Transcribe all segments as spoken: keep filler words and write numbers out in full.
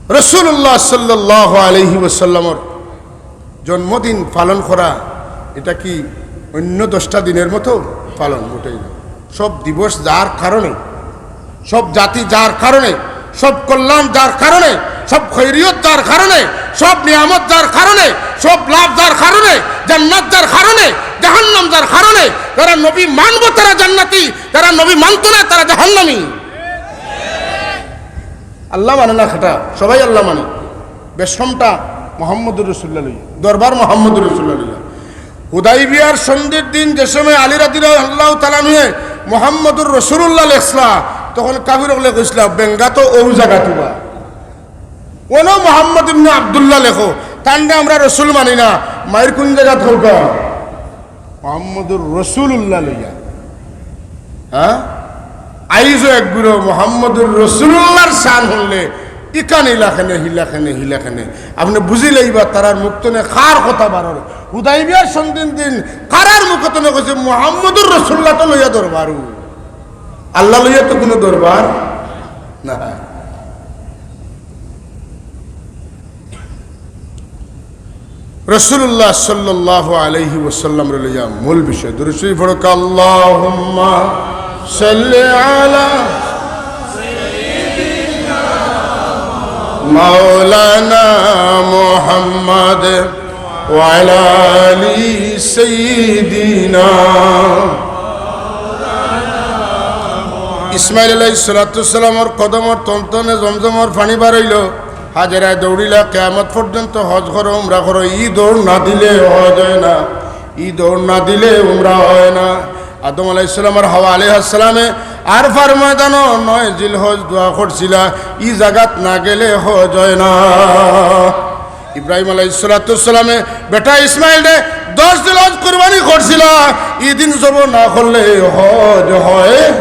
রাসূলুল্লাহ সাল্লাল্লাহু আলাইহি ওয়াসাল্লামর জন্মদিন পালন করা, এটা কি অন্য দশটা দিনের মতো পালন? মোটেই না। সব দিবস যার কারণে, সব জাতি যার কারণে, সব কল্যাণ যার কারণে, সব খৈরিয়ত যার কারণে, সব নিয়ামত যার কারণে, সব লাভ যার কারণে, জান্নাত যার কারণে, জাহান্নাম যার কারণে। যারা নবী মানবো তারা জান্নাতি, যারা নবী মানতো না তারা জাহান্নামী। আল্লাহ মানে না খাটা, সবাই আল্লাহ মানে। বেশকমটা মোহাম্মদুর রাসূলুল্লাহ লইয়া, দরবার মোহাম্মদুর রাসূলুল্লাহ লইয়া। হুদাইবিয়ার সন্ধির দিন যে সময় আলী রাদিয়াল্লাহু তাআলা আনহুয়ে মোহাম্মদুর রাসূলুল্লাহ লেখছলা, তখন কাফির অকলে কইছলা, "বেঙ্গা তো অউ জাগাত উবা। অনো মোহাম্মদ ইবনে আব্দুল্লাহ লেখো, তানরে আমরা রসুল মানি না।" মাইর কুন জাগাত কউক্কা? মোহাম্মদুর রাসূলুল্লাহ লইয়া। হ্যাঁ? আইজও এক গুরু মোহাম্মদুর রাসূলুল্লাহর শান হুনলে ইকান ইলাখানে, হিলাখানে, হিলাখানে। আপনে বুঝিলাইবা তারার মুখ তনে কার কথা বারর। হুদাইবিয়ার সন্ধির দিন কারার মুখ তনে কইছে, "মোহাম্মদুর রাসূলুল্লাহ তো লইয়া দরবারু।" আল্লাহ লইয়া তো কুনু দরবার না। রাসূলুল্লাহ সাল্লাল্লাহু আলাইহি ওয়াসাল্লামরে লইয়া মূল বিষয়। দুরূদ শরীফ পড়ো, আল্লাহুম্মা সাল্লি আলা মাওলানা মুহাম্মদ ওয়া আলা আলি সাইয়্যিদিনা। ইসমাইল আলাইহিস সালাতু ওয়াস সালামর কদমর তন তনে জমজমর পানি বারইলো। হাজেরায় দৌড়িলা, "কিয়ামত পর্যন্ত হজ করো, উমরা করো, ই দৌড় না দিলে হজ অয় না, ই দৌড় না দিলে উমরা অয় না।" আদম আলাইহিস সালাম আর হাওয়া আলাইহাস সালামে আরফার ময়দানো নয় জিলহজ দোয়া করছিলা, "ই জাগাত না গেলে হজ অয় না।" ইব্রাহিম আলাইহিস সালাতু ওয়াস সালামে বেটা ইসমাইলরে দশ জিলহজ কুরবানি করছিলা, ই দিন জবো না করলে হজ অয়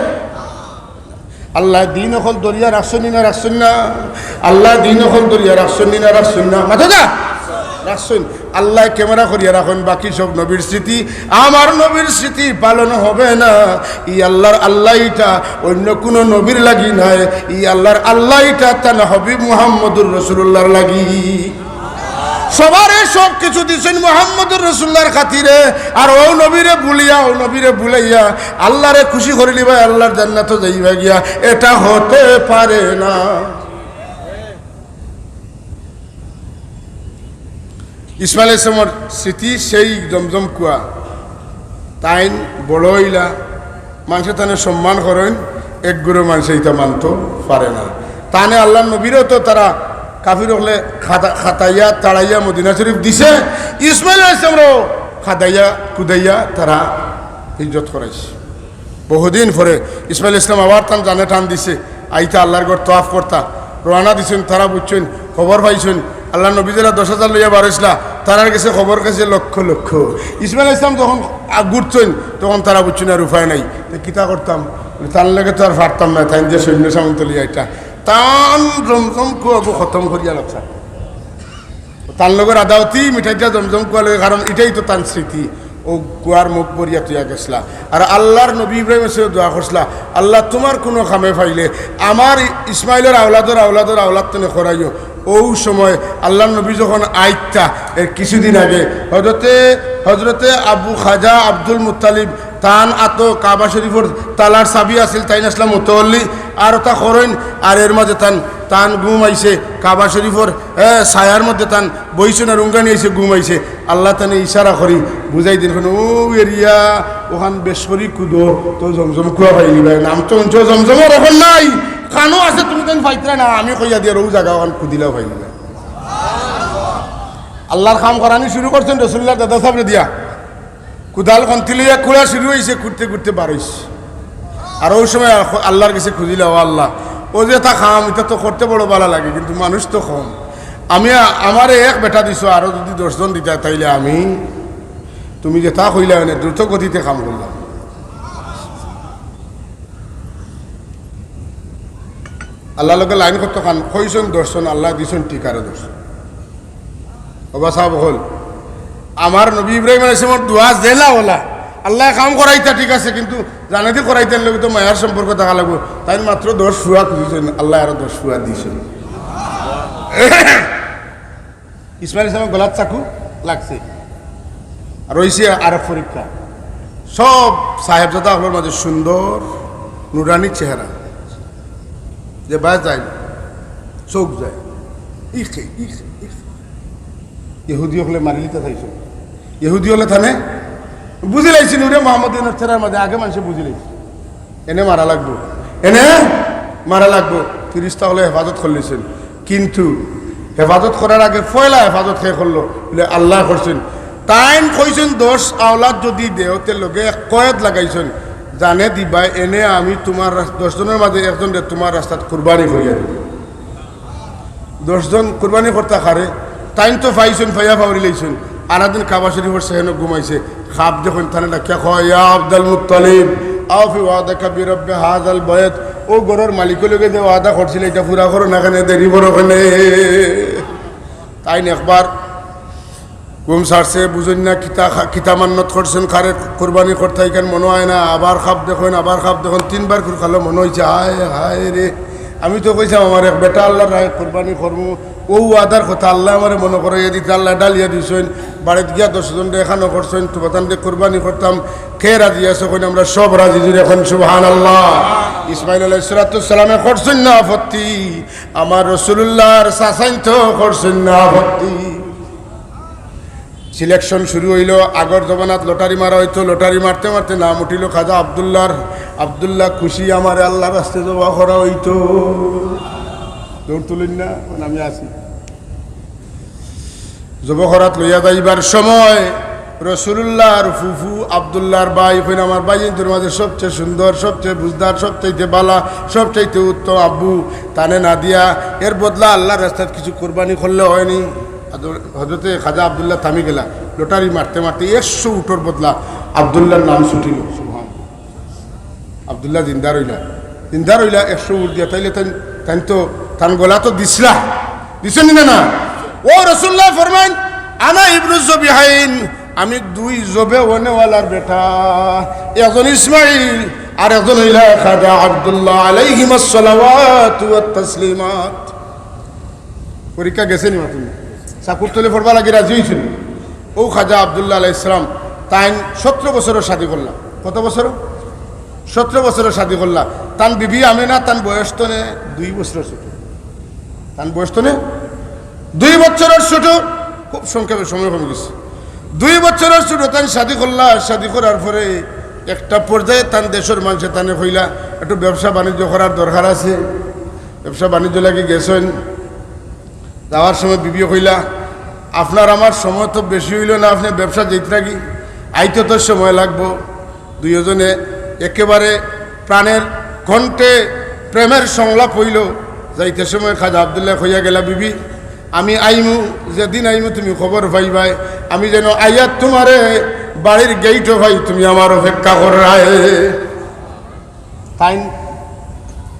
আল্লায় দিন অকল ধরিয়া রাখছইন নি না রাখছইন না? আল্লায় দিন অকল ধরিয়া রাখছইন নি না রাখছইন না? মাতো না? রাখছইন। আল্লায় camera করিয়া রাখইন, বাকি সব নবীর স্মৃতি। আমার নবীর স্মৃতি পালন হবে না। ই আল্লাহর আল্লাহ ইটা অন্য কুনু নবীর লাগি নায়। ই আল্লাহর আল্লাহ ইটা তান হাবিব মুহাম্মদুর রাসূলুল্লাহর লাগি। সবারে সব কিছু দিছইন মুহাম্মদুর রাসূলুল্লাহর খাতিরে, আর অউ নবীরে ভুলিয়া, অউ নবীরে ভুলাইয়া আল্লাহরে খুশি করিলিবা, আল্লাহর জান্নাতো যাইবা গিয়া, এটা হতে পারে না। ইসমাইল ইসলামর স্মৃতি সেই জমজম কুয়া, তাইন বড় অইলা, মানষে তানে সম্মান করইন, এক গুরু মানষে ইতা মানতো পারে না। তানে আল্লাহর নবীরেও তো তারা কাফির অকলে খাতা-, খাতাইয়া, তাড়াইয়া মদিনা শরীফ দিছে, ইসমাইল আলাইহিস সালামরেও খাদাইয়া, কুদাইয়া তারা হিজরত করাইছে। বহুদিন পরে ইসমাইল ইসলাম আবার তান জানে টান দিছে, আইতা আল্লাহর ঘর তওয়াফ করতা। রওয়ানা দিছইন, তারা বুঝছইন, খবর পাইছইন, আল্লাহর নবী যেলা দশ হাজার লইয়া বারইছলা, তারার গেছে খবর গেছে লক্ষ লক্ষ। ইসমাইল ইসলাম যখন আ-, ঘুরছইন, তখন তারা বুঝছইন আর উপায় নাই, তে কিতা করতাম? তান লগে তো আর পারতাম না, তাইন যে সৈন্য সামন্ত লইয়া আইতা। তান জমজম কুয়াগু খতম করিয়া লাগছা। তান লগর আদাওতি মিঠাইটা জমজম কুয়া লগে, কারণ ইটাই তো তান স্মৃতি। অউ কুয়ার মুখ ভরিয়া থইয়া গেছলা। আর আল্লাহর নবী ইব্রাহিম আলাইহিস সালামে দোয়া করছলা, "আল্লাহ, তুমার কুনু কামে পাইলে আমার ই-, ইসমাইলর আওলাদর আওলাদর আওলাদ তনে করাইও।" অউ সময় আল্লাহর নবী যখন আইতা, এর কিছুদিন আগে হযরতে, হযরতে আবু খাজা আব্দুল মুত্তালিব তান আতো কাবা শরীফর তালার চাবি আছিল, তাইন আছলা মুতাওয়াল্লি, আর ওটা করইন, আর এর মাঝে তান, তান ঘুম আইছে, কাবা শরীফর এ, ছায়ার মধ্যে তান বইছইন আর উঙ্গানি আইছে, ঘুম আইছে। আল্লাহ তানে ইশারা করি বুঝাই দিন, "ও এরিয়া, ওখান বেশ করি কুদো, তো জমজম কুয়া পাইলিবায়। নাম তো হুনছো জমজমর, অখন নাই, কানো আছে তুমি তাইন পাইতরায় না, আমি কইয়া দিয়ার অউ জাগা ওখান কুদিলাও পাইলিবায়।" আল্লাহর কাম করানি শুরু করছইন রসুলুল্লাহর দাদা সাবরে দিয়া। কুদাল কন্তি লইয়া কুড়া শুরু অইছে, কুড়তে কুড়তে বার অইছে। আর অউ সময় আ-, আল্লাহর গেছে খুজিলা, "ও আল্লাহ, অউ যে ইতা কাম, ইতা তো করতে বড় ভালা লাগে, কিন্তু মানুষ তো কম। আমি আ-, আমারে এক বেটা দিছো, আরো যুদি দশজন দিতা, তাইলে আমি, তুমি যেতা কইলা, মানে দ্রুত গতিতে কাম করলাম।" আল্লাহর লগে লাইন করতো কান, কইছইন দশজন, আল্লায় দিছইন ঠিক আরো দশজন। ওবা সাব অকল, আমার নবী ইব্রাহিম আলাইহিস সালামর দোয়া যেলা অলা, আল্লায় কাম করাইতা ঠিক আছে, কিন্তু জানেদি করাইতা এর লগে তো মায়ার সম্পর্ক থাকা লাগবো। তাইন মাত্র দশ ফুয়া খুজিছইন, আল্লায় আরো দশ ফুয়া দিছইন। ইসমাইল ইসলামর গলাত চাকু লাগছে। আর অইছে আরব পরীক্ষা। সব সাহেবজাদা অকলর মাঝে সুন্দর নুরানি চেহারা, যে বায় যায়, চোখ যায়, ইখে, ইখে, ইখে। ইহুদি অকলে মারিলিতা চাইছে। ইহুদি অকলে তানে বুঝিলাইছে, নূরে মোহাম্মদীর চেহারার মাঝে আগে মানষে বুঝিলাইছে। এনে মারা লাগবো, এনে মারা লাগবো। ফিরিস্তা অকলে হেফাজত করলিছইন, কিন্তু হেফাজত করার আগে পয়লা হেফাজত কে করলো? বলে, আল্লায় করছইন। তাইন কইছইন, দশ আওলাদ যদি দেও, তে লগে এক কয়েদ লাগাইছইন, জানে দিবায়, এনে আমি তুমার রাস-, দশ জনর মাঝে একজনরে তুমার রাস্তাত কুরবানি করিয়া দিমু। দশ জন কুরবানি করতা কারে? তাইন তো পাইছইন, পাইয়া পাউরিলাইছইন। আরাদিন কাবা শরীফর সেহেনো ঘুমাইছে, খাব দেখইন তানে ডাকিয়া কয়, "ইয়া আব্দুল মুত্তালিব, আওফি ওয়াদাকা বিরাব্বি হাযাল বাইত।" ও ঘরর মালিকর লগে যে ওয়াদা করছিলে, ইটা পুরা করো না কেনে, দেরি করো কেনে? তাইন একবার ঘুম ছাড়ছে, বুঝইন না কিতা খা-, কিতা মান্নত করছইন, কারে কুরবানি করতা ইখান মনো অয় না। আবার খাব দেখইন, আবার খাব দেখইন, তিনবার কুরকালো মনো অইছে, হায় হায় রে, আমি তো কইছলাম আমার এক বেটা আল্লার রাহে কুরবানি করমু, অউ ওয়াদার কথা আল্লায় আমারে মনো করাইয়া দিতা, আল্লায় ডালিয়া দিছইন। বাড়িত গিয়া দশ জনরে এখানো করছইন, তুমাতানরে কুরবানি করতাম, কে রাজি আছো কইন? আমরা সব রাজি। জুরে কইন সুবহানাল্লাহ। ইসমাইল আলাইহিস সালাতু ওয়াস সালামে করছইন না আপত্তি, আমার রাসুলুল্লাহর চাচাইনতো করছইন না আপত্তি। সিলেকশন শুরু অইলো, আগর জমানাত লটারি মারা অইতো, লটারি মারতে মারতে নাম উঠিলো খাজা আব্দুল্লাহর। আব্দুল্লাহ খুশি, আমারে আল্লার রাস্তায় জবা করা অইতো। দৌড় তুলইন না, কইন আমি আছি। জবা করাত লইয়া যাইবার সময় রাসুলুল্লাহর ফুফু আব্দুল্লাহর ভাই কইন, আমার ভাইয়াইন্তর মাঝে সবচেয়ে সুন্দর, সবচেয়ে বুঝদার, সবচাইতে বালা, সবচাইতে উত্তম আব্বু, তানে না দিয়া এর বদলা আল্লার রাস্তাত কিছু কুরবানি করলে অয়নি? হজরতে খাজা আব্দুল্লাহ থামি গেলা, লটারি মারতে মারতে একশো উটর বদলা আব্দুল্লাহর নাম ছুটিলো। সুবহান। আব্দুল্লাহ জিন্দা রইলা, জিন্দা রইলা একশো উট দিয়া। তাইলে তাইন, তাইন তো, তান গলা তো দিছলা, দিছইন নি না? না, ও রাসুলুল্লায় ফরমাইন, "আনা ইবনু জবিহাইন, আমি দুই জবে অনেওয়ালার বেটা, একজন ইসমাইল আর একজন অইলা খাজা আব্দুল্লাহ আলাইহিমাস সালাওয়াতু ওয়াত তাসলিমাত।" পরীক্ষা গেছে নি মাতুন? চাকুর তলে পড়বার লাগি রাজি অইছইন। অউ খাজা আব্দুল্লাহ আলাইহিস সালাম, তাইন সতরো বছরর শাদি করলা। কত বছর? সতরো বছরর শাদি করলা। তান বিবি আমেনা, তান বয়স তো নে দুই বছরর ছোট। তান বয়স তো নে দুই বছরর ছোট। খুব সংক্ষেপে সময় কমে গেছে। দুই বছরর ছোট তাইন শাদি করলা। শাদি করার পরে একটা পর্যায়ে তান দেশর মানষে তানে কইলা, "একটু ব্যবসা বাণিজ্য করার দরকার আছে।" ব্যবসা বাণিজ্য লাগি গেছইন। যাওয়ার সময় বিবিয়ে কইলা, "আপনার আমার সময় তো বেশি অইলো না, আপনে ব্যবসা যাইতরা গি, আইতে তো সময় লাগবো।" দুইওজনে একেবারে প্রাণের কণ্ঠে প্রেমের সংলাপ অইলো। যাইতে সময় খাজা আব্দুল্লায় কইয়া গেলা, "বিবি, আমি আইমু, যেদিন আইমু তুমি খবর পাইবায়, আমি যেন আইয়া তুমারে বাড়ির গেইটো পাই, তুমি আমার অপেক্ষা কররায়।" তাইন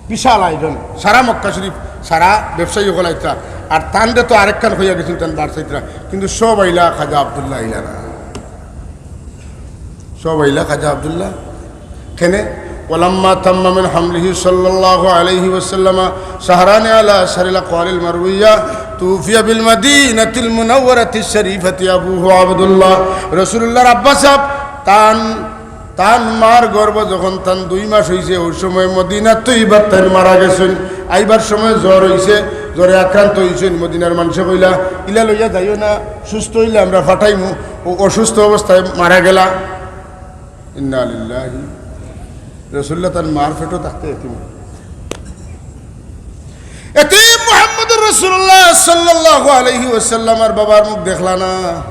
বিশাল আয়োজন, সারা মক্কা শরীফ, সারা ব্যবসায়ী অকল আইতা। আর তানরে তো আরেকখান কইয়া গেছইন, তান বার চাইতরা, কিন্তু সব আইলা, খাজা আব্দুল্লাহ আইলা না। সব আইলা খাজা আব্দুল্লাহ। কেনে? ওয়ালাম্মা তাম্মা মিন হামলিহি সাল্লাল্লাহু আলাইহি ওয়াসাল্লাম শাহরানি আলা আশহারিল আকওয়ালিল মারউইয়া, তুফিয়া বিল মাদিনাতিল মুনাওয়ারাতিশ শরীফাতি আবুহু আব্দুল্লাহ। রাসুলুল্লাহর আব্বা সাব তান তান মার গর্ভ যখন তান দুই মাস অইছে, অউ সময় মদিনা তৈবাত তাইন মারা গেছইন। আইবার সময় জ্বর অইছে, জ্বরে আক্রান্ত অইছইন। মদিনার মানষে কইলা, "ইলা লইয়া যাইও না, সুস্থ অইলে আমরা ফাটাইমু।" অউ অসুস্থ অবস্থায় মারা গেলা। ইন্না লিল্লাহি। রাসুলুল্লাহ তান মার পেটো থাকতে এতিম। এতিম মুহাম্মদুর রাসুলুল্লাহ সাল্লাল্লাহু আলাইহি ওয়াসাল্লাম আর বাবার মুখ দেখলা না।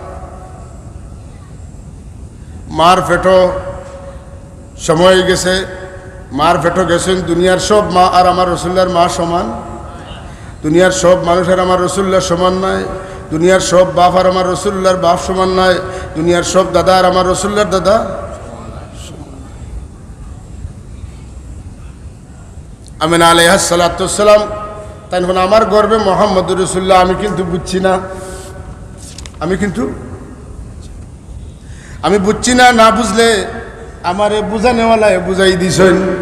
মার পেটো সময় গেছে, মার পেটো গেছইন। দুনিয়ার সব মা আর আমার রাসুলুল্লাহর মা সমান? দুনিয়ার সব মানুষ আর আমার রাসুলুল্লাহর সমান নায়। দুনিয়ার সব বাপ আর আমার রাসুলুল্লাহর বাপ সমান নায়। দুনিয়ার সব দাদা আর আমার রাসুলুল্লাহর দাদা। আমিনা আলাইহাস সালাতু ওয়াস সালাম, তাইন কইন, "আমার গর্ভে মোহাম্মদুর রাসুলুল্লাহ, আমি কিন্তু বুঝছি না, আমি কিন্তু, আমি বুঝছি না, না বুঝলে আমারে বুঝানেওয়ালায় বুঝাই দিছইন।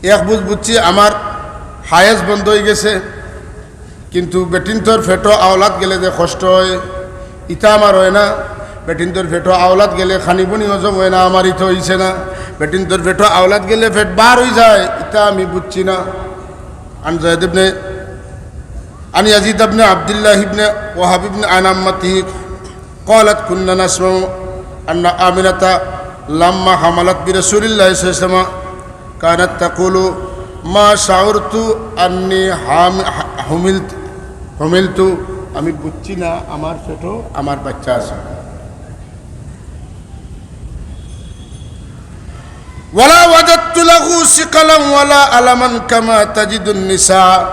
এক বুঝ বুঝছি, আমার হায়েজ বন্ধ অই গেছে, কিন্তু বেটিন্তর পেটো আওলাদ গেলে যে কষ্ট অয়, ইতা আমার অয় না। বেটিন্তর পেটো আওলাদ গেলে খানি পানি হজম অয় না, আমার ইতা অইছে না। বেটিন্তর পেটো আওলাদ গেলে পেট বার অইযায়, ইতা আমি বুঝছি না। عن زيد بن عن يزيد بن عبد الله بن وهب بن عن عمته قالت: كنا نسمع أن آمنة لما حملت برسول الله صلى الله عليه وسلم كانت تقول: ما شعرت أني حام- حملت حملت আমি বুঝছি না আমার পেটো আমার বাচ্চা আছে। ولا وجدت له ثقلا ولا ألما كما تجد النساء।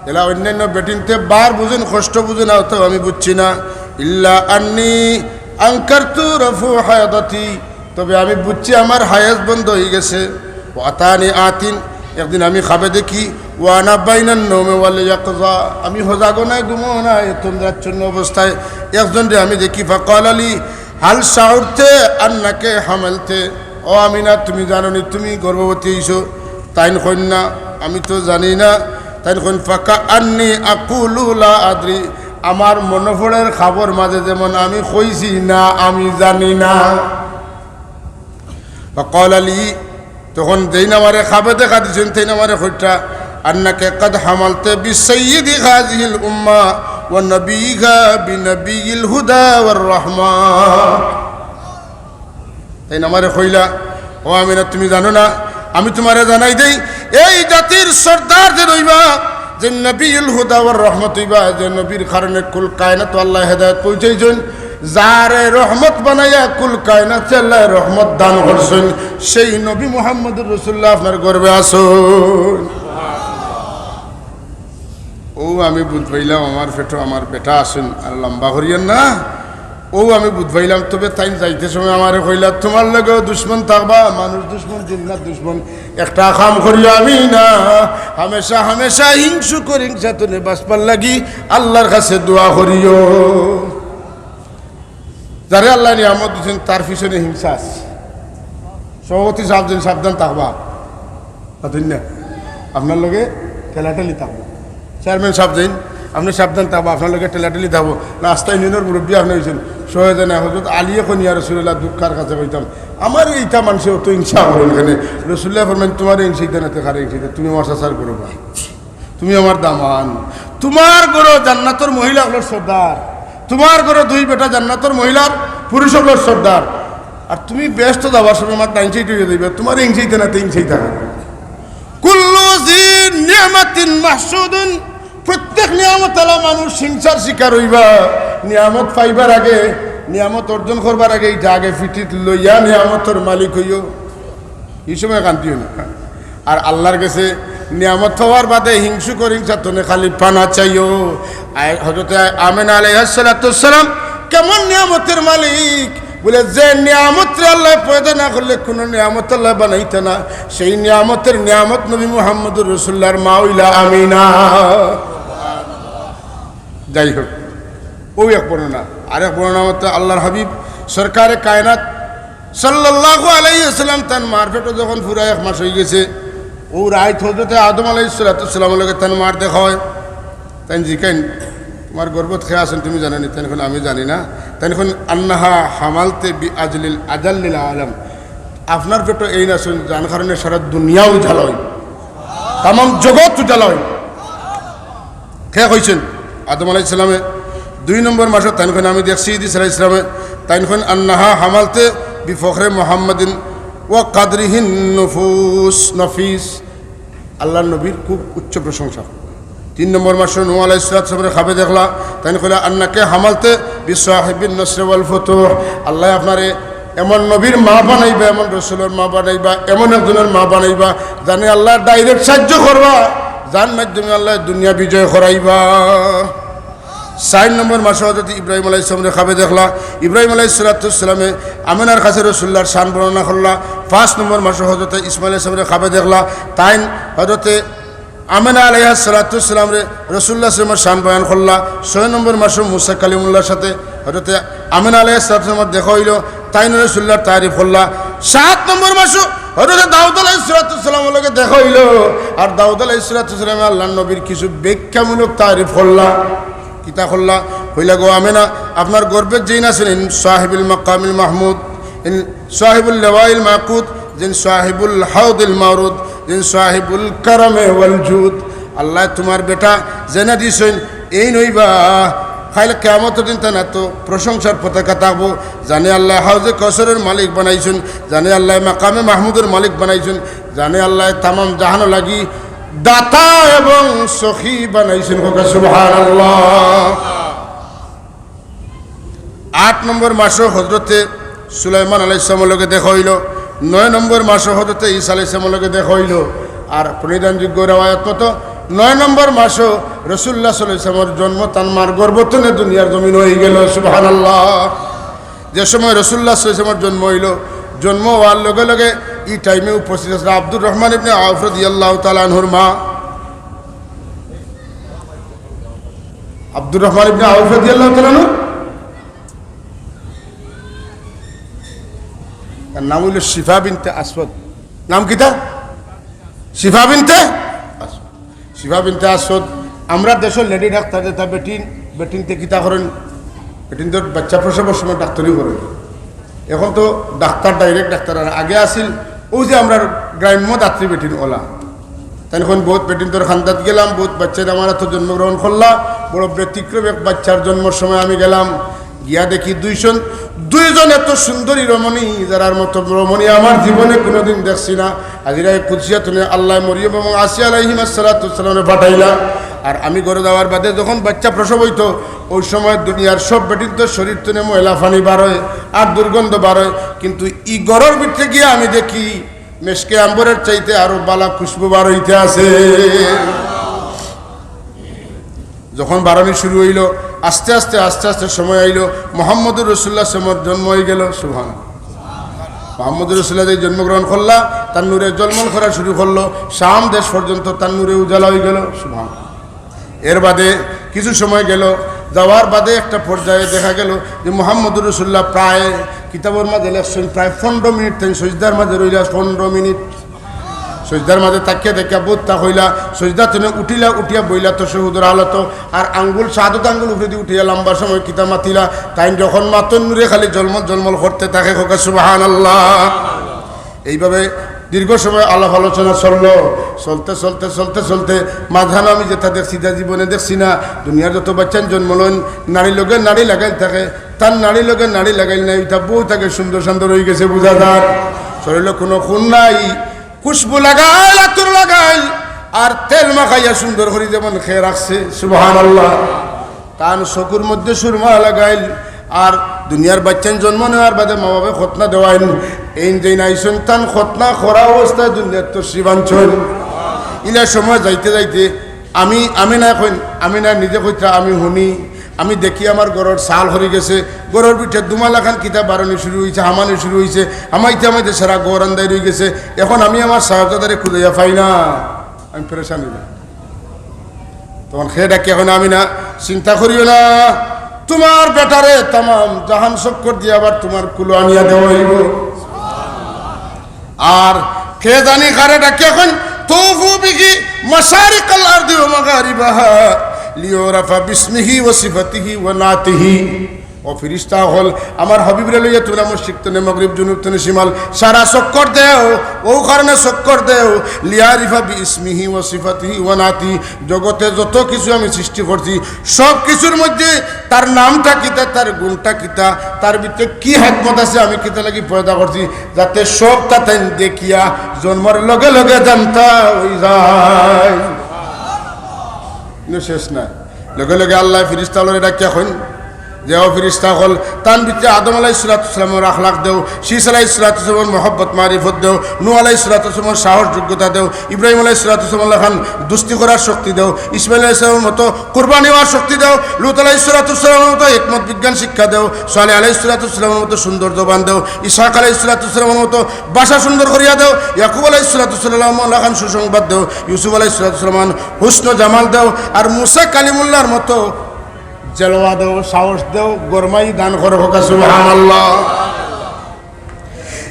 এলা অন্যান্য বেটিন্তে বার বুঝইন, কষ্ট বুঝইন, অতাও আমি বুঝছি না। إلا أني أنكرت رفع حيضتي। তবে আমি বুঝছি আমার হায়েজ বন্ধ অইগেছে। وأتاني آت, একদিন আমি খাবে দেখি, وأنا بين النوم واليقظة, আমি হজাগও নাই, ঘুমও নাই, তন্দ্রাচ্ছন্ন অবস্থায় একজনরে আমি দেখি। فقال لي: هل شعرت أنك حملت؟ ও আমিনা, তুমি জানো নি তুমি গর্ভবতী অইছো? তাইন কইন না, আমি তো জানি না। তাইন কইন: فكأني أقول لا أدري। আমার মনো পড়ের খাবর মাঝে যেমন আমি কইছি না, আমি জানি না। فقال لي, তখন যেইন আমারে খাবে দেখা দিছইন, তেইন আমারে কইরা: أنك قد حملت بسيد هذه الأمة ونبيها بنبي الهدى والرحمة। তাইন আমারে কইলা, "ও আমিনা, তুমি জানো না, আমি তুমারে জানাই দেই, এই জাতির সর্দার যে রইবা, যে নবিউল হুদা ওয়ার রহমত অইবা, যে নবীর কারণে কুল কায়নাত আল্লায় হেদায়েত পৌঁছাইছইন, যারে রহমত বানাইয়া কুল কায়নাতে আল্লায় রহমত দান করছইন, সেই নবী মুহাম্মদুর রাসূলুল্লাহ আপনার গর্ভে আছইন।" ও আমি বুঝ পাইলাম, আমার পেটো আমার বেটা আছইন, আর লম্বা করিয়েন না। ও আমি বুঝ পাইলাম, তবে তাইন যাইতে সময় আমারে কইলা, "তুমার লগেও দুশমন থাকবা, মানুষ দুশমন, জিন্নাত দুশমন, একটা কাম করিও আমি না, হামেশা হামেশা হিংসুকর হিংসা তনে বাঁচবার লাগি আল্লাহর কাছে দোয়া করিও।" যারে আল্লায় নিয়ামত দিছইন, তার পিছনে হিংসা আছে। সভাপতি সাব যেইন সাবধান থাকবা, মাতইন না? আপনার লগে ঠেলাঠেলি থাকবো। চেয়ারম্যান সাব যেইন, আপনে সাবধান থাকবা, আপনার লগে ঠেলাঠেলি থাকবো। না, আস্তা ইউনিয়নর মুরব্বি আপনে অইছইন, সহে জানে, হযরত আলীয়ে কইন, "ইয়া রাসূলুল্লাহ, দুঃখর কাছে কইতাম, আমার ইতা মানষে অত হিংসা করইন কেনে?" রাসূলুল্লাহ ফরমাইন, "তুমারে হিংসাইতা না তে কারে হিংসাইতা? তুমি আমার চাচার ঘরর বা।" তুমি আমার দামান, তুমার ঘরো জান্নাতর মহিলা অকলর সর্দার, তুমার ঘরো দুই বেটা জান্নাতর মহিলার, পুরুষ অকলর সর্দার। আর তুমি বেহেস্তো যাবার সময় আমার ডাইন সাইডে অইয়া যাইবা, তুমারে হিংসাইতা না তে হিংসাইতা। কুল্লু জি নিয়ামাতিন মাহসুদুন, প্রত্যেক নিয়ামতআলা মানুষ হিংসার শিকার অইবা। নিয়ামত পাইবার আগে, নিয়ামত অর্জন করবার আগে, ইটা আগে ফিটিত লইয়া নিয়ামতর মালিক অইও। ই সময় কান্দিও না। আর আল্লাহর গেছে নিয়ামত পাওয়ার বাদে হিংসুকর হিংসা তনে খালি পানা চাইও। আয়, হযরতে আমেনা আলাইহাস সালাতু ওয়াস সালাম কেমন নিয়ামতের মালিক? বলে, যে নিয়ামতরে আল্লায় পয়দা না করলে কুনু নিয়ামত আল্লায় বানাইতা না, সেই নিয়ামতের নিয়ামত নবী মুহাম্মদুর রাসূলুল্লাহর মা অইলা আমিনা। যাই হোক, অউ এক বর্ণনা। আরেক বর্ণনা মতে আল্লাহর হাবিব সরকারে কায়নাত সাল্লাল্লাহু আলাইহি ওয়াসাল্লাম তান মার পেটো যখন পুরা এক মাস অইগেছে, অউ রাইত হযরতে আদম আলাইহিস সালাতু ওয়াস সালামর লগে তান মার দেখা অয়। তাইন জিকাইন, "তুমার গর্ভত কে আছইন তুমি জানো নি?" তাইন কইন, "আমি জানি না।" তাইন কইন, "আন্নাহা হামালতে বি আজলিল আজাল্লিল আলম।" আপনার পেটো এইন আছইন, যান কারণে সারা দুনিয়া উজালা অইল, তামাম জগৎ উজালা অইল। কে কইছইন? আদম আলাইহিস সালামে। দুই নম্বর মাসো তাইন কইন, "আমি দেখছি ইদ্রিস আলাইহিস সালামে।" তাইন কইন, "আন্নাহা হামালতে বিফখরে মুহাম্মাদিন ওয়া কাদরিহিন নুফুস, নফিস।" আল্লাহর নবীর খুব উচ্চ প্রশংসা। তিন নম্বর মাসো নূহ আলাইহিস সালাতু ওয়াস সালামরে খাবে দেখলা, তাইন কইলা, "আন্নাকে হামালতে বিসাহিবিন নসরে ওয়াল ফুতুহ।" আল্লায় আপনারে এমন নবীর মা বানাইবা, এমন রসুলর মা বানাইবা, এমন একজনর মা বানাইবা, যানে আল্লায় direct সাহায্য করবা, যান মাধ্যমে আল্লায় দুনিয়া বিজয় করাইবা। চাইর নম্বর মাসো হযরত ইব্রাহিম আলাইহিস সালামরে খাবে দেখলা। ইব্রাহিম আলাইহিস সালাতু ওয়াস সালামে আমিনার কাছে রসুলুল্লাহর শান বর্ণনা করলা। পাঁচ নম্বর মাসো হযরত ইসমাইল আলাইহিস সালামরে খাবে দেখলা। তাইন হযরত আমিনা আলাইহাস সালাতু ওয়াস সালামরে রসুলুল্লাহ সাল্লাল্লাহু আলাইহি ওয়াসাল্লামর শান বয়ান করলা। ছয় নম্বর মাসো মুসা কালিমুল্লাহর সাথে হযরতে আমিনা আলাইহাস সালাতু ওয়াস সালামর দেখা অইলো, তাইন রসুলুল্লাহর তারিফ করলা। সাত নম্বর মাসো হযরত দাউদ আলাইহিস সালাতু ওয়াস সালামর লগে দেখা অইলো। আর দাউদ আলাইহিস সালাতু ওয়াস সালামে আল্লাহর নবীর কিছু ব্যাখ্যামূলক তারিফ করলা। কিতা করলা? কইলা, "গো আমেনা, আপনার গর্ভে যেইন আছইন, ইন সাহিবুল মাকামিল মাহমুদ, ইন সাহিবুল লিওয়াইল মাকুদ, ইন সাহিবুল হাউদিল মারুদ, ইন সাহিবুল কারামে ওয়াল জুদ।" আল্লায় তুমার বেটা যেইন দিছইন, এইন অইবা। কাইল কিয়ামতর দিন তান আতো প্রশংসার পতাকা থাকবো। জানে আল্লায় হাউজে কাউসারর মালিক বানাইছইন, জানে আল্লায় মাকামে মাহমুদর মালিক বানাইছইন, জানে আল্লায় তামাম জাহানর লাগি দাতা এবং সখী বানাইছইন। কউক্কা সুবহানাল্লাহ। আট নম্বর মাসো হযরতে সুলাইমান আলাইহিস সালামর লগে দেখা অইলো, নয় নম্বর মাসো হযরতে ঈসা আলাইহিস সালামর লগে দেখা অইলো। আর প্রণিধানযোগ্য রেওয়ায়াত মতো নয় নম্বর মাসো রাসূলুল্লাহ সাল্লাল্লাহু আলাইহি ওয়াসাল্লামর জন্ম তান মার গর্ভ তনে দুনিয়ার জমিন অইগেলো। সুবহানাল্লাহ। যে সময় রাসূলুল্লাহ সাল্লাল্লাহু আলাইহি ওয়াসাল্লামর জন্ম অইলো, জন্ম অওয়ার লগে লগে ই টাইমে উপস্থিত আছলা আব্দুর রহমান ইবনে আউফ রাদিয়াল্লাহু তাআলা আনহুর মা। আব্দুর রহমান ইবনে আউফ রাদিয়াল্লাহু তাআলা আনহু, তার নাম অইলো শিফা বিনতে আসওয়াদ। নাম কিতা? শিফা বিনতে আসওয়াদ। শিফা বিনতে আসওয়াদ, আমরার দেশো লেডি ডাক্তার যেতা বেটিন, বেটিনতে কিতা করইন? বেটিনতর বাচ্চা প্রসবর সময় ডাক্তারি করইন। এখন তো ডাক্তার, direct ডাক্তার, আর আগে আছিল অউ যে আমরার গ্রাম্য ধাত্রী বেটিন অলা। তাইন কইন, বউত বেটিনতর খান্দাত গেলাম, বউত বাচ্চাইন আমার আতো জন্মগ্রহণ করলা, বড় ব্যতিক্রম এক বাচ্চার জন্মর সময় আমি গেলাম, গিয়া দেখি দুইজন, দুইজন এতো সুন্দরী রমণী, যারার মতো রমণী আমার জীবনে কুনুদিন দেখছি না। হাদিসে কুদসিয়া তনে আল্লায় মরিয়ম এবং আসিয়া আলাইহিমাস সালাতু ওয়াস সালামরে পাঠাইলা। আর আমি ঘরো যাওয়ার বাদে যখন বাচ্চা প্রসব অইতো, অউ সময় দুনিয়ার সব বেটিনতর শরীর তনে ময়লা পানি বারয় আর দুর্গন্ধ বারয়, কিন্তু ই ঘরর ভিতরে গিয়া আমি দেখি মেশকে আম্বরের চাইতে আরো বালা খুশবু বারইতে আছে। যখন বারনি শুরু অইলো, আস্তে আস্তে, আস্তে আস্তে সময় আইলো, মুহাম্মদুর রাসূলুল্লাহ সাল্লাল্লাহু আলাইহি ওয়াসাল্লামর জন্ম অইগেলো। সুবহান। মুহাম্মদুর রাসূলুল্লাহ যে জন্মগ্রহণ করলা, তান নূরে জলমল করা শুরু করলো, শাম দেশ পর্যন্ত তান নূরে উজালা অইগেলো। সুবহান। এর বাদে কিছু সময় গেলো, যাওয়ার বাদে একটা পর্যায়ে দেখা গেলো যে মুহাম্মদুর রাসূলুল্লাহ প্রায়, কিতাবর মাঝে লেখছইন, প্রায় পনরো মিনিট তাইন সইজদার মাঝে রইলা, পনরো মিনিট। সইজদার মাঝে থাকিয়া থাকিয়া বউত তা কইলা, সইজদা তনে উঠিলা, উঠিয়া বইলা তাশাহুদর হালতো, আর আঙ্গুল, শাহাদত আঙ্গুল উপরেদি উঠাইয়া লম্বা সময় কিতা মাতিলা। তাইন যখন মাতইন নূরে খালি জলমল জলমল করতে থাকে, কউক্কা সুবহানাল্লাহ। এইভাবে দীর্ঘ সময় আলাপ আলোচনা চললো। চলতে চলতে চলতে চলতে মাঝখানো আমি যেতা দেখছি, ইতা জীবনে দেখছি না। দুনিয়ার যত বাচ্চাইন জন্ম লইন, নাড়ির লগে নাড়ি লাগাইল থাকে, তান নাড়ির লগে নাড়ি লাগাইল নাই, ইতা বউত আগে সুন্দর সান্দর অইগেছে, বুঝা যার। শরীলো কুনু খুন নাই, খুশবু লাগাইল, আতর লাগাইল, আর তেল মাখাইয়া সুন্দর করি যেমন খেয়ে রাখছে। সুবহানাল্লাহ। তান চকুর মধ্যে সুরমা লাগাইল, আর দুনিয়ার বাচ্চাইন জন্ম নেওয়ার বাদে মা বাপে খতনা দেওয়াইন, এইন যেইন আইছইন তান খতনা করা অবস্থায় দুনিয়াত তশরিফ আনছইন। ইলা সময় যাইতে যাইতে আমি, আমিনায় কইন, আমিনায় নিজে কইতরা, আমি হুনি, আমি দেখি আমার ঘরর চাল হরি গেছে, ঘরর ভিতরে ধুমা লাখান কিতা বারনি শুরু অইছে, হামানি শুরু অইছে, হামাইতে হামাইতে সারা ঘর আন্দাইর অইগেছে। এখন আমি আমার সাহেবজাদারে খুঁজাইয়া পাই না, আমি পেরেশান অইলাম। তখন হে ডাকিয়া কইন, "আমিনা, চিন্তা করিও না, তুমার বেটারে তামাম জাহান চক্কর দিয়া আবার তুমার কুলো আনিয়া দেওয়া অইবো।" আর কে জানি কারে ডাকিয়া কইন, "তুফু বিহি মাশারিকাল আরদি ওয়া মাগারিবাহা, লিউরাফা বিসমিহি ওয়া সিফাতিহি ওয়া নাতিহি।" ও ফিরিস্তা অকল, আমার হাবিবরে লইয়া তুমরা মশরিক তনে মগরিব, জুনুব তনে শিমাল সারা চক্কর দেও, অউ কারণে চক্কর দেও, লিয়ারিফা বিইসমিহি ওয়া সিফাতিহি ওয়া নাতি, জগতে যত কিছু আমি সৃষ্টি করছি, সব কিছুর মধ্যে তার নামটা কিতা, তার গুণটা কিতা, তার ভিতরে কি হেকমত আছে, আমি কিতা লাগি পয়দা করছি, যাতে সবতা তাইন দেখিয়া জন্মর লগে লগে জানতা অই যায়। ইনো শেষ নাই। লগে লগে আল্লায় ফিরিস্তা অকলরে ডাকিয়া কইন যে, "ও ফিরিস্তা অকল, তান ভিতরে আদম আলাইহিস সালাতু ওয়াস সালামর আখলাক দেও, শীস আলাইহিস সালাতু ওয়াস সালামর মহব্বত মারিফত দেও, নূহ আলাইহিস সালাতু ওয়াস সালামর সাহস যোগ্যতা দেও, ইব্রাহিম আলাইহিস সালাতু ওয়াস সালামর লাখান দুস্তি করার শক্তি দেও, ইসমাইল আলাইহিস সালামর মতো কুরবানি নেওয়ার শক্তি দেও, লূত আলাইহিস সালাতু ওয়াস সালামর মতো হিকমত বিজ্ঞান শিক্ষা দেও, সালেহ আলাইহিস সালাতু ওয়াস সালামর মতো সুন্দর জবান দেও, ইসহাক আলাইহিস সালাতু ওয়াস সালামর মতো ভাষা সুন্দর করিয়া দেও, ইয়াকুব আলাইহিস সালাতু ওয়াস সালামর লাখান সুসংবাদ দেও, ইউসুফ আলাইহিস সালাতু ওয়াস সালামর হুসন ও জামাল দেও, আর মুসা কালিমুল্লাহর মতো জেলওয়া দেও, সাহস দেও, গরমাই দান করো।" কউক্কা সুবহানাল্লাহ।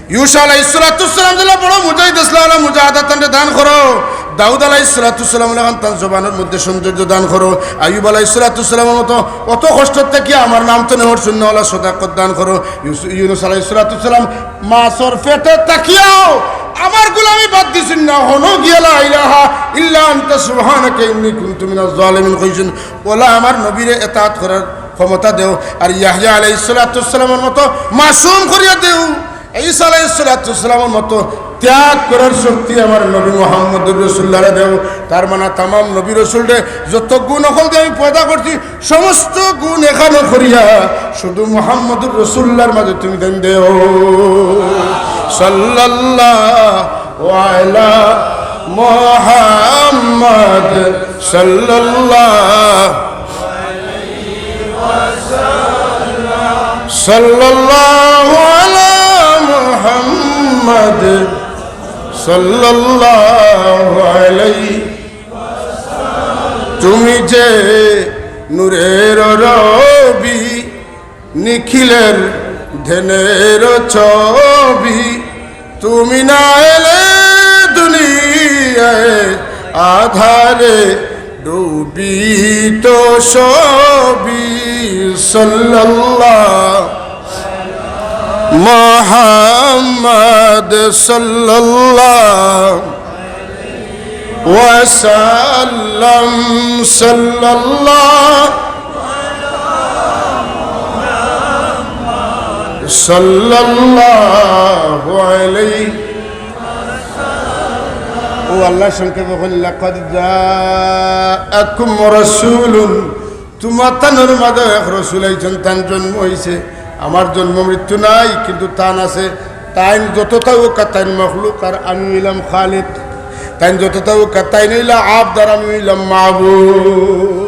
ইউসা আলাইহিস সালাতু ওয়াস সালাম যেলা বড় মুজাহিদ আছলা, আলা মুজাহাদা তানরে দান করো। দাউদ আলাইহিস সালাতু ওয়াস সালাম লাখান তান জবানর মধ্যে সৌন্দর্য দান করো। আইয়ুব আলাইহিস সালাতু ওয়াস সালামর মতো অত কষ্ট থাকিয়া আমার নাম তো নেওয়ার শূন্য ওলা সদাকত দান করো। ইউসু-, ইউনুস আলাইহিস সালাতু ওয়াস সালাম মাছর পেটো থাকিয়াও আমার গোলামি বাদ দিছইন না, হনো গিয়া লা ইলাহা ইল্লা আনতা সুবহানাকা ইন্নী কুনতু মিনাজ জালিমিন কইছইন। ওলা আমার নবীরে এতাআত করার ক্ষমতা দেও। আর ইয়াহইয়া আলাইহিস সালাতু ওয়াস সালামর মতো মাসুম করিয়া দেও। ঈসা আলাইহিস সালাতু ওয়াস সালামর মতো ত্যাগ করার শক্তি আমার নবী মুহাম্মদুর রাসূলুল্লাহরে দেও। তার মানে তামাম নবী রাসূলরে যত গুণ অকল দিয়া আমি পয়দা করছি, সমস্ত গুণ একখানো করিয়া শুধু মুহাম্মদুর রাসূলুল্লাহর মাঝে তুমি দেন দেও। সাল্লাল্লাহু আলা মুহাম্মদ, সাল্লাল্লাহু, সাল্লাল্লাহু আলা মুহাম্মদ, সাল্লাল্লাহু আলাইহি। তুমি যে নূরের রবি, নিখিলের ধ্যানের ছবি, তুমি না এলে দুনিয়ায় আধারে ডুবিত সবই। সাল্লাল্লাহু মুহাম্মদ সাল্লাল্লাহু ওয়াসাল্লাম। সাল্লাল্লাহু, সাল্লাল্লাহু আলাইহি। ও আল্লাহ সংক্ষেপে কইন, "লাকাদ জাআকুম রাসূলুন", তুমার তানর মাঝে এক রসুল আইছইন, তান জন্ম অইছে। আমার জন্ম মৃত্যু নাই, কিন্তু তান আছে। তাইন যততা অউক্কা তাইন মখলুক, আর আমি অইলাম খালিক। তাইন যততা অউক্কা তাইন অইলা আবদ, আর আমি অইলাম মাবুদ।